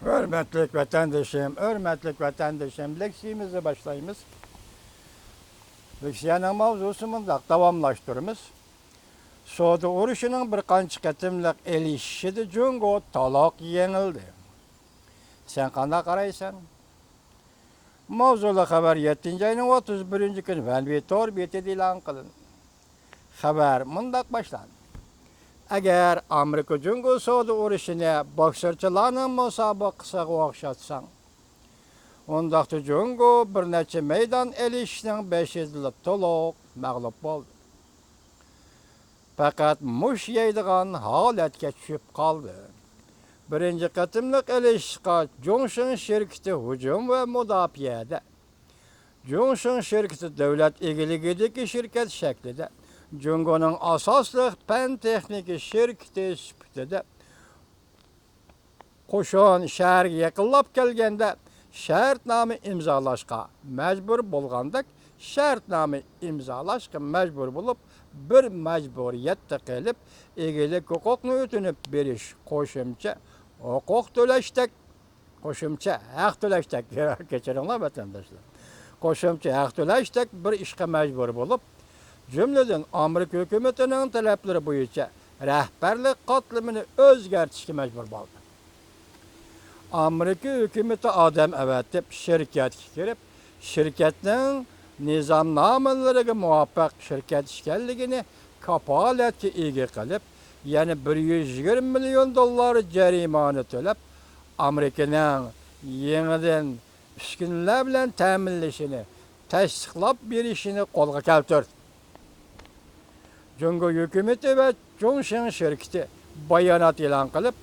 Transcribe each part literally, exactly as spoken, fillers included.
ھۆرمەتلىك ۋەتەندىشىم، ھۆرمەتلىك ۋەتەندىشىم، لېكسىيىمىزنى باشلايمىز. لېكسىيەنىڭ ماۋزۇسى مۇنداق، داۋاملاشتۇرىمىز. سودا ئۇرۇشىنىڭ بىر قانچە قېتىملىق ئېلىشىشىدا جۇڭگو تولۇق يېڭىلدى. سەن قانداق قارايسەن؟ ماۋزۇلۇق خەۋەر يەتتىنچى ئاينىڭ ئوتتۇز بىرىنچى كۈنى ۋەنۋى تور بېتىدە ئېلان قىلىندى. خەۋەر مۇنداق باشلاندى. ئەگەر ئامېرىكا جۇڭگو سودا ئۇرۇشىنى بوكسورچىلارنىڭ مۇسابىقىسىغا ئوخشاتساڭ، ئۇنداقتا جۇڭگو بىر نەچچە مەيدان ئېلىشىشنىڭ بېشىدىلا تولۇق مەغلۇپ بولدى. پەقەت مۇش يەيدىغان ھالەتكە چۈشۈپ قالدى. بىرىنچى قېتىملىق ئېلىشىشقا جۇڭشىڭ شىركىتى ھۇجۇم ۋە مۇداپىئەدە. جۇڭشىڭ شىركىتى دۆلەت ئىگىلىكىدىكى شىركەت شەكلىدە، جۇڭگونىڭ ئاساسلىق پەن تېخنىكا شىركىتى سۈپىتىدە قوشۇن شەھەرگە يېقىنلاپ كەلگەندە شەرتنامە ئىمزالاشقا مەجبۇر بولغاندەك، شەرتنامە ئىمزالاشقا مەجبۇر بولۇپ، بىر مەجبۇرىيەتتە قېلىپ، ئىگىلىك ھوقۇقنى ئۆتۈنۈپ بېرىش، قوشۇمچە ھوقۇق تۆلەشتەك، قوشۇمچە ھەق تۆلەشتەك، كەچۈرۈڭلار ۋەتەنداشلار، قوشۇمچە ھەق تۆلەشتەك بىر ئىشقا مەجبۇر بولۇپ، جۈملىدىن ئامېرىكا ھۆكۈمىتىنىڭ تەلەپلىرى بويىچە رەھبەرلىك قاتلىمىنى ئۆزگەرتىشكە مەجبۇر بولدى. ئامېرىكا ھۆكۈمىتى ئادەم ئەۋەتىپ، شىركەتكە كىرىپ، شىركەتنىڭ نىزامنامىلىرىگە مۇۋاپىق شىركەت ئىكەنلىكىنى كاپالەتكە ئىگە قىلىپ، يەنە بىر يۈز يىگىرمە مىليون دوللار جەرىمانە تۆلەپ، ئامېرىكىنىڭ يېڭىدىن ئۈسكۈنىلەر بىلەن تەمىنلىشىنى تەستىقلاپ بېرىشىنى قولغا كەلتۈردى. جۇڭگو ھۆكۈمىتى ۋە جۇڭشىڭ شىركىتى بايانات ئېلان قىلىپ،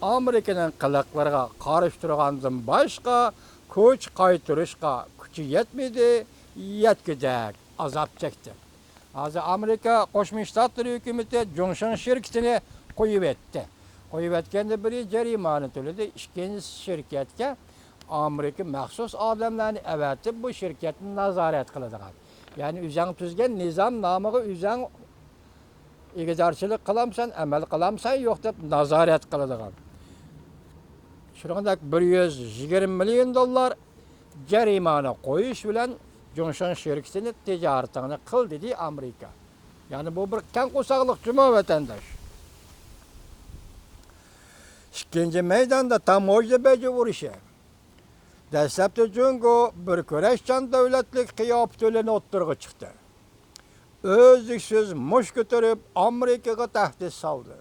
ئامېرىكىنىڭ قىلىقلىرىغا قارشى تۇرغاندىن باشقا، كۈچ قايتۇرۇشقا كۈچى يەتمىدى، يەتكۈدەك ئازاب چەكتى. ھازىر ئامېرىكا قوشما شتاتلىرى ھۆكۈمىتى جۇڭشىڭ شىركىتىنى قويۇۋەتتى. قويۇۋەتكەندە بىرى جەرىمانە تۆلىدى، ئىككىنچىسى شىركەتكە ئامېرىكا مەخسۇس ئادەملەرنى ئەۋەتىپ، بۇ شىركەتنى نازارەت قىلىدىغان. يەنى ئۆزەڭ تۈزگەن نىزامنامىغا ئۆزەڭ ئىگىدارچىلىق قىلامسەن، ئەمەل قىلامسەن، يوق دەپ نازارەت قىلىدىغان. شۇنىڭدەك بىر يۈز يىگىرمە مىليون دوللار جەرىمانە قويۇش بىلەن جۇڭشىڭ شىركىتىنى تىجارىتىڭنى قىل دېدى ئامېرىكا. يەنى بۇ بىر كەڭ قورساقلىق جۇمۇ ۋەتەنداش. ئىككىنچى مەيداندا تاموژنا بېجى ئۇرۇشى. دەسلەپتە جۇڭگو بىر كۈرەشچان دۆلەتلىك قىياپىتى بىلەن ئوتتۇرىغا چىقتى. ئۈزلۈكسىز مۇش كۆتۈرۈپ، ئامېرىكىغا تەھدىت سالدى.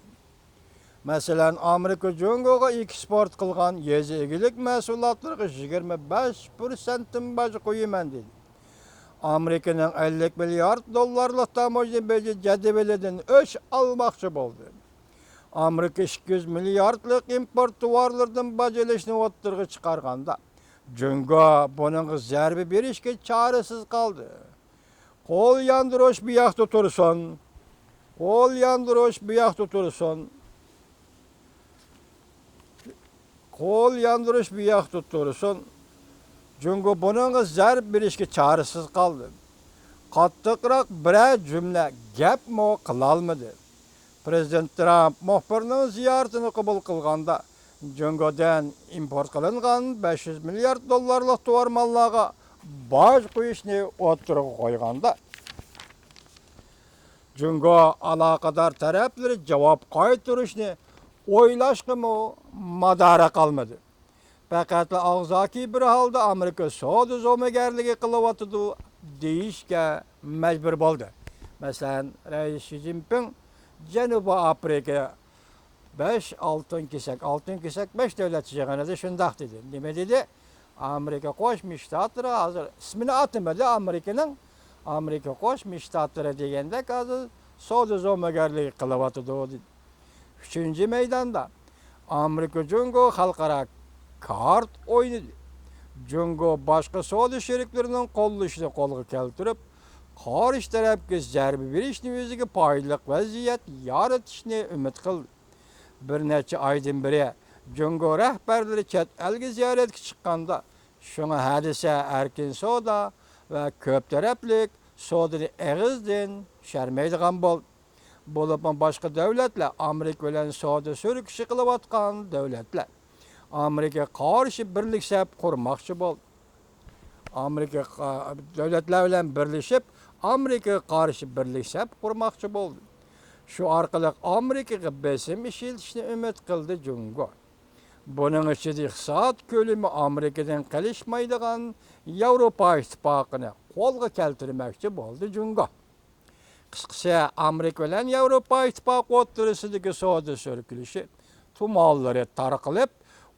مەسىلەن، ئامېرىكا جۇڭگوغا ئېكسپورت قىلغان يېزا ئىگىلىك مەھسۇلاتلىرىغا يىگىرمە بەش پىرسەنتتىن باج قويىمەن دېدى. ئامېرىكىنىڭ ئەللىك مىليارد دوللارلىق تاموژنا بېجى جەدۋىلىدىن ئۆچ ئالماقچى بولدى. ئامېرىكا ئىككى يۈز مىلياردلىق ئىمپورت تاۋارلىرىدىن باج ئېلىشنى ئوتتۇرىغا چىقارغاندا، جۇڭگو بۇنىڭغا زەربە بېرىشكە چارىسىز قالدى. قول ياندۇرۇش بۇ ياقتا تۇرسۇن. قول ياندۇرۇش بۇ ياقتا تۇرسۇن. قول ياندۇرۇش بۇ ياقتا تۇرسۇن. جۇڭگو بۇنىڭغا زەربە بېرىشكە چارىسىز قالدى. قاتتىقراق بىرەر جۈملە گەپمۇ قىلالمىدى. پىرېزىدېنت ترامپ مۇخبىرنىڭ زىيارىتىنى قوبۇل قىلغاندا، جۇڭگودىن ئىمپورت قىلىنغان بەش يۈز مىليارد دوللارلىق تاۋار ماللارغا باج قويۇشنى ئوتتۇرىغا قويغاندا، جۇڭگو ئالاقىدار تەرەپلىرى جاۋاب قايتۇرۇشنى ئويلاشقىمۇ مادارى قالمىدى. پەقەتلا ئاغزاكى بىر ھالدا ئامېرىكا سودا زومىگەرلىكى قىلىۋاتىدۇ دېيىشكە مەجبۇر بولدى. مەسىلەن، رەئىس شى جىنپىڭ جەنۇبىي ئافرىقا بەش ئالتۇن كېسەك، ئالتۇن كېسەك بەش دۆلەت يىغىنىدا شۇنداق دېدى. نېمە دېدى؟ ئامېرىكا قوشما شتاتلىرى ھازىر ئىسمىنى ئاتىمىدى ئامېرىكىنىڭ. ئامېرىكا قوشما شتاتلىرى دېگەندەك ھازىر سودا زومىگەرلىكى قىلىۋاتىدۇ دېدى. ئۈچىنچى مەيداندا ئامېرىكا جۇڭگو خەلقئارا كارت ئوينىدى. جۇڭگو باشقا سودا شېرىكلىرىنىڭ قوللىشىنى قولغا كەلتۈرۈپ، قارشى تەرەپكە زەربە بېرىشنى ئۆزىگە پايدىلىق ۋەزىيەت يارىتىشنى ئۈمىد قىلدى. بىر نەچچە ئايدىن بېرى جۇڭگو رەھبەرلىرى چەت ئەلگە زىيارەتكە چىققاندا، شۇڭا ھە دېسە ئەركىن سودا ۋە كۆپ تەرەپلىك سودىنى ئېغىزدىن چۈشۈرمەيدىغان بولدى. بولۇپمۇ باشقا دۆلەتلەر ئامېرىكا بىلەن سودا سۈركىشى قىلىۋاتقان دۆلەتلەر. ئامېرىكىغا قارشى بىرلىك سەپ قۇرماقچى بولدى. ئامېرىكا قا-، دۆلەتلەر بىلەن بىرلىشىپ، ئامېرىكىغا قارشى بىرلىك سەپ قۇرماقچى بولدى. شۇ ئارقىلىق ئامېرىكىغا بېسىم ئىشلىتىشنى ئۈمىد قىلدى جۇڭگو. بۇنىڭ ئىچىدە ئىقتىساد كۆلىمى ئامېرىكىدىن قېلىشمايدىغان ياۋروپا ئىتتىپاقىنى قولغا كەلتۈرمەكچى بولدى جۇڭگو. قىسقىسى، ئامېرىكا بىلەن ياۋروپا ئىتتىپاقى ئوتتۇرىسىدىكى سودا سۈركىلىشى تۇمانلىرى تارقىلىپ،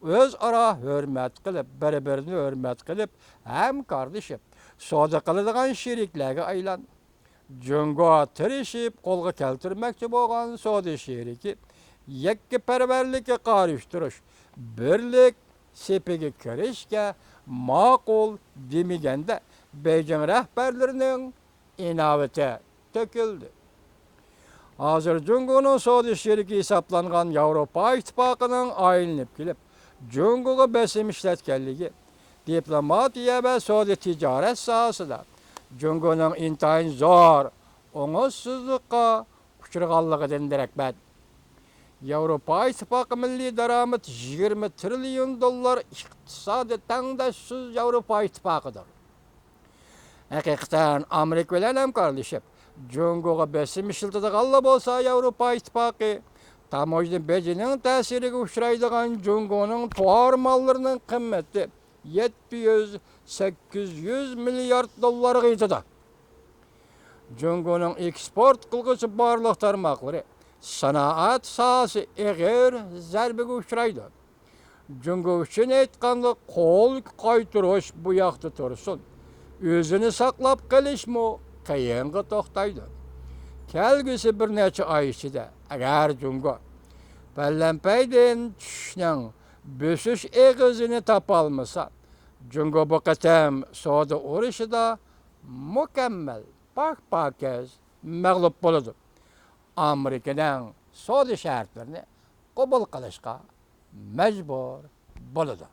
ئۆزئارا ھۆرمەت قىلىپ، بىر-بىرىنى ھۆرمەت قىلىپ، ھەمكارلىشىپ، سودا قىلىدىغان شېرىكلەرگە ئايلاندى. جۇڭگو تىرىشىپ قولغا كەلتۈرمەكچى بولغان سودا شېرىكى يەككىپەرۋەرلىككە قارشى تۇرۇش، بىرلىك سېپىگە كىرىشكە ماقۇل دېمىگەندە، بېيجىڭ رەھبەرلىرىنىڭ ئىناۋىتى تۆكۈلدى. ھازىر جۇڭگونىڭ سودا شېرىكى ھېسابلانغان ياۋروپا ئىتتىپاقىنىڭ ئايلىنىپ كېلىپ، جۇڭگوغا بېسىم ئىشلەتكەنلىكى، دىپلوماتىيە ۋە سودا تىجارەت ساھەسىدە جۇڭگونىڭ ئىنتايىن زور ئوڭۇشسىزلىققا ئۇچرىغانلىقىدىن دېرەك بەردى. ياۋروپا ئىتتىپاقى مىللىي دارامىتى يىگىرمە تىرىليون دوللار ئىقتىسادىي تەڭداشسىز ياۋروپا ئىتتىپاقىدۇر. ھەقىقەتەن ئامېرىكا بىلەن ھەمكارلىشىپ، جۇڭگوغا بېسىم ئىشلىتىدىغانلا بولسا، ياۋروپا ئىتتىپاقى تاموژنا بېجىنىڭ تەسىرىگە ئۇچرايدىغان جۇڭگونىڭ تۇغار ماللىرىنىڭ قىممىتى يەتتە يۈز، سەككىز يۈز مىليارد دوللارغا يېتىدۇ. جۇڭگونىڭ ئېكسپورت قىلغۇچى بارلىق تارماقلىرى، سانائەت ساھەسى ئېغىر زەربىگە ئۇچرايدۇ. جۇڭگو ئۈچۈن ئېيتقاندا، قول قايتۇرۇش بۇ ياقتا تۇرسۇن، ئۆزىنى ساقلاپ قېلىشمۇ قىيىنغا توختايدۇ. كەلگۈسى بىر نەچچە ئاي ئىچىدە، ئەگەر جۇڭگو پەلەمپەيدىن چۈشۈشنىڭ بۆسۈش ئېغىزىنى تاپالمىسا، جۇڭگو بۇ قېتىم سودا ئۇرۇشىدا مۇكەممەل، پاك-پاكىز مەغلۇپ بولىدۇ. ئامېرىكىنىڭ سودا شەرتلىرىنى قوبۇل قىلىشقا مەجبۇر بولىدۇ.